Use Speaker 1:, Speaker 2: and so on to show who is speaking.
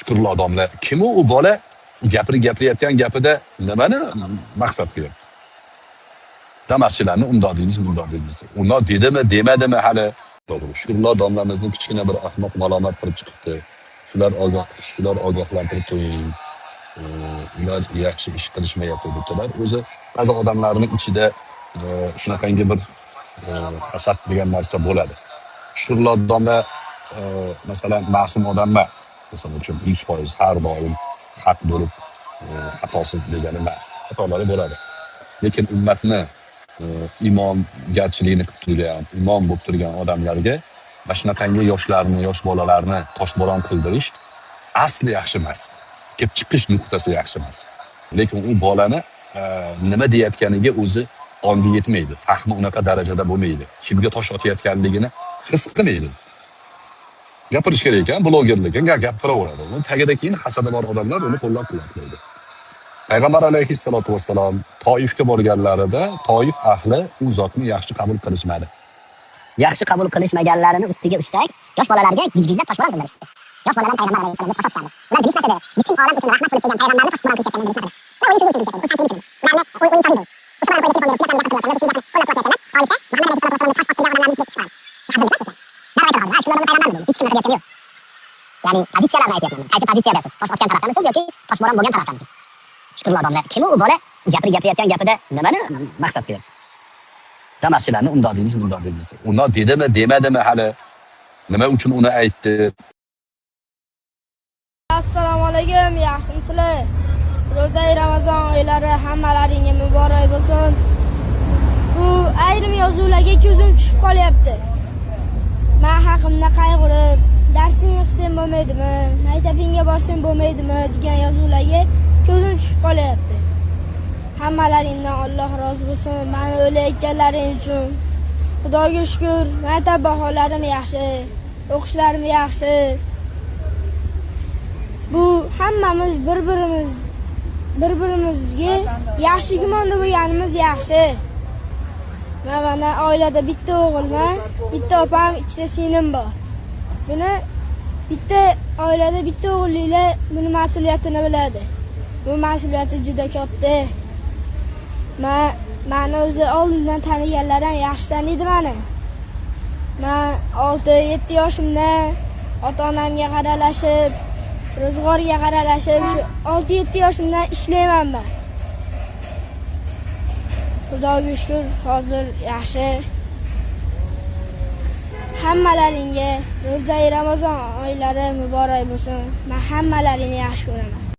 Speaker 1: Shukrullo domla kim u bola gapirayotgan gapida nimani maqsad qilyapti? Damaschilarni undoq deymiz, bundoq deymiz. Undoq dedimi, demadimi hali? To'g'ri. Shukrullo domlamizni kichkina bir ahmoq malomat qilib chiqibdi. Shular ogohlantirib qo'ying. Ular yaxshi ish qilishmayapti debdilar. O'zi ba'zi odamlarning ichida shunaqangi bir hasad degan narsa bo'ladi. Shukrullo domla masalan ma'sum odam emas. Masalan uchun 100% har doim haq bo'lib, xatosiz degani emas. Xatolari bo'ladi. Lekin ummatni imomgarchiligini qilib turgan, imom bo'lib turgan odamlarga mana shunaqangi yoshlarni, yosh bolalarni toshbo'ron qildirish asli yaxshi emas. Kelib chiqish nuqtasi yaxshi emas. Lekin u bolani nima deyayotganiga o'zi ongi yetmaydi. Fahmi unaqa darajada bo'lmaydi. Kimga tosh otayotganligini his qilmaydi. Gapirish kerak ekan, blogerlik ekan, gapiraveradi. Uni tagida keyin hasadi bor odamlar uni qo'llab-quvvatlaydi. Payg'ambar alayhissalotu vassalom Toifga borganlarida Toif ahli u zotni yaxshi qabul qilishmadi.
Speaker 2: Yaxshi qabul qilishmaganlarini ustiga ustak, yosh bolalarga gijgizlab toshbo'ron qildirishdi. Yosh bolalar payg'ambar alayhissalomga tosh otishardi. Ular bilishmasa edi, butun olam uchun rahmat bo'lib kelgan payg'ambarni toshbo'ron qilishayotganini bilishmasa edi. Ular o'yin kulgu uchun bilishyapti, xursandchilik uchun. Ularni o'yinchoq edi. O'sha bola qo'liga telefon berib, gapirayotganlar, shuni qo'llab-quvvatlayotganlar, Toifda Muhammad alayhissalottu vassalomga tosh ottirgan odamlarni ishiga tushib qoladi. Hazil emas. Darrov aytadi, ha, shular payg'ambarmi dedi. Hech kim unaqa deyotgani yo'q. Ya'ni pozitsiyalarni aytyapman. Qaysi pozitsiyadasiz? Tosh otgan tarafdamisiz yoki toshbo'ron bo'lgan tarafdamisiz? Shukrullo domla kim u bola gapirayotgan gapida nimani maqsad qilyapti?
Speaker 1: Damaschilarni undoq deymiz, bundoq deymiz. Undoq dedimi, demadimi hali? Nima uchun uni aytdi?
Speaker 3: Assalomu alaykum, yaxshimisizlar? Ro'zai Ramazon oylari hammalaringga muborak bo'lsin. Bu ayrim yozuvlarga ko'zim tushib qolyapti. Men haqimda qayg'urib, darsingni qilsam bo'lmaydimi, maktabingga borsam bo'lmaydimi degan yozuvlarga ko'zim tushib qolyapti. Hammalaringdan Alloh rozi bo'lsin, meni o'ylayotganlaring uchun. Xudoga shukr, maktab baholarim yaxshi, o'qishlarim yaxshi. Bu hammamiz bir-birimizga yaxshi gumonda bo'lganimiz yaxshi. Men mana oilada bitta o'g'ilman, bitta opam, ikkita singlim bor. Buni bitta oilada bitta o'g'illiklar buni mas'uliyatini biladi. Bu mas'uliyati juda katta. Men meni o'zi oldindan taniganlar ham yaxshi taniydi meni. Men 6-7 yoshimda ota-onamga qaralashib, ro'zg'orga qaralashib, shu 6-7 yoshimdan ishlayman men. Xudoga shukr, hozir yaxshi. Hammalaringga ro'zai Ramazon oylari muborak bo'lsin. Men hammalaringni yaxshi ko'raman.